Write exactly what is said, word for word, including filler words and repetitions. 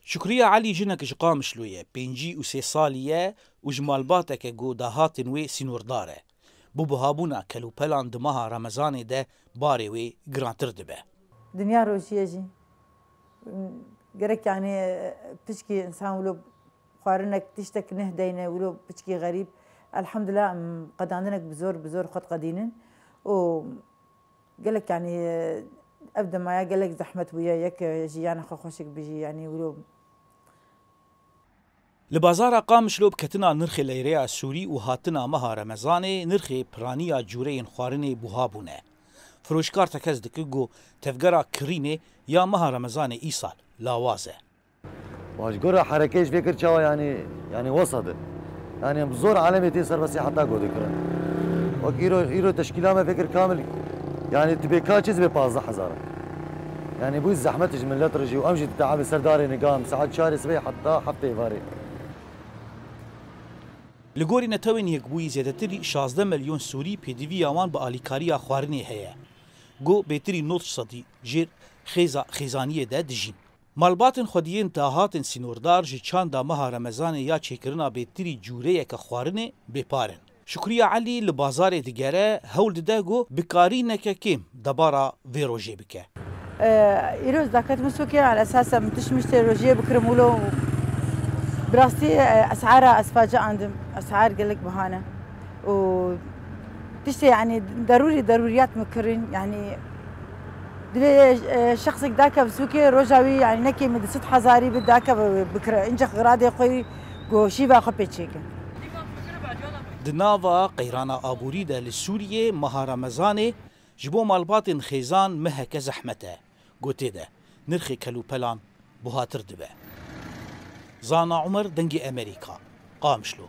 Şukriye Elî jinek ji Qamişlo ye, pêncî û sê salî ye û ji malbateke ku dahatên wê sînordar e. Bi buhabûna kelûpelan di meha Remezanê de barê wê girantir dibe. Dinya rojî ye jî. Gerek, yanî, piçkî însan wilo xwarinek, tiştek neh deyne, wilo piçkî xerîb. Elhamdulillah, em qedandinek bi zor, bi zor xwe diqedînin. Û gelek, yanî, ev demaya gelek zehmet bûye, yek jiyana xwe xweşik bijî, yanî, wilo. Li bazara Qamişlo bi ketina nirxê leyreya Sûrî û hatina meha Remezanê nirxê piraniya cûreyên xwarinê buha bûne. Firoşkar tekez dike ku tevgera kirînê ya meha Remezanê îsal lawaz e. Wa ji gora herekeyê ji vê kir çawa, yanî, yanî wesa di. Yanî em zor alemê tê serbestî heta go dikirin. Wek îro, îro teşkîla me vê kir kamil, yanî tu bê ka çi zibê pazdeh hezar. Yanî bû zehmet ji millet re jî û em jî diteabê ser darê nigan saet çarê sibê heta heftê êvarê. Li gorî Netewên Yekbûyî zêdetirî şazdeh milyon Sûrî pêdiviya wan bi alîkariya xwarinê heye. Ku bêtirî nod sedî jêr xêza xêzaniyê de dijîn. Malbatên xwediyên dahatên sînordar ji çanda meha Remezanê ya çêkirina bêtirî cûreyeke xwarinê bêpar in. Şukriye Elî li bazarê digere, hewl dide ku bikarîneke kêm debara vê rojê bike. Îroz daket min sûkê, ala esas em tişt miştê rojiyê bikirim wilo. Bi rastî, e, esara ez face andim. Esar gelek bihane. Û tiştê, yanî, derûrî, derûriyat min kirin. Yanî, divê, e, şexsek dakev sûkê, roja wî, yanî, nekê min di sed hezarî bi dakev bikire. Încex xiradê xwe yî ku şîva xwe pê çêke. Di nava qeyrana aborî de li Sûriyê meha Remezanê ji bo malbatên xêzan meheke zehmet e. Gotê de nirxê kelûpelan buhatir dibe. Zana Umer, Dengê Emerîka, Qamişlo.